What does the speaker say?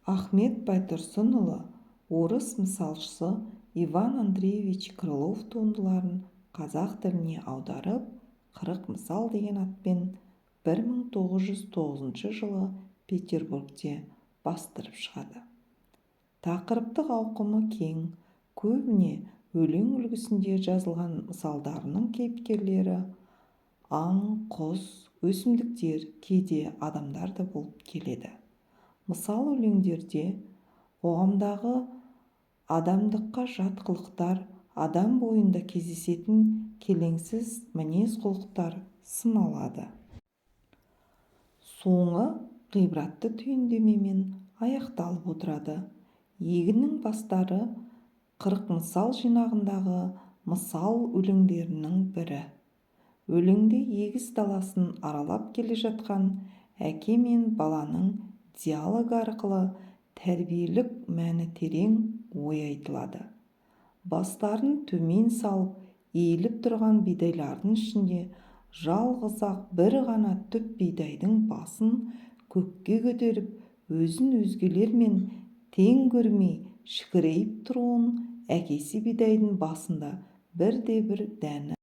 Ахмет Байтұрсынұлы орыс мысалшысы Иван Андреевич Крылов туындыларын қазақ тіліне аударып, «Қырық мысал» деген атпен 1909 жылы Петербургте бастырып шығады. Тақырыптық ауқымы кең, көбіне өлең үлгісінде жазылған мысалдарының кейіпкерлері аң, құс, өсімдіктер, кейде адамдар да болып келеді. Мысал өлеңдерде қоғамдағы адамдыққа жат қылықтар, адам бойында кездесетін келеңсіз мінез-құлықтар сыналады. Соңы ғибратты түйіндемемен аяқталып отырады. «Егіннің бастары» – «Қырық мысал» жинағындағы мысал өлеңдерінің бірі. Өлеңде егіс даласын аралап келе жатқан әке мен баланың диалогы арқылы тәрбиелік мәні терең ой айтылады. Бастарын төмен салып иіліп тұрған бидайлардың ішінде жалғыз-ақ бір ғана түп бидайдың басын көкке көтеріп, өзін өзгелермен тең көрмей шікірейіп тұруын әкесі бидайдың басында бірде-бір дәні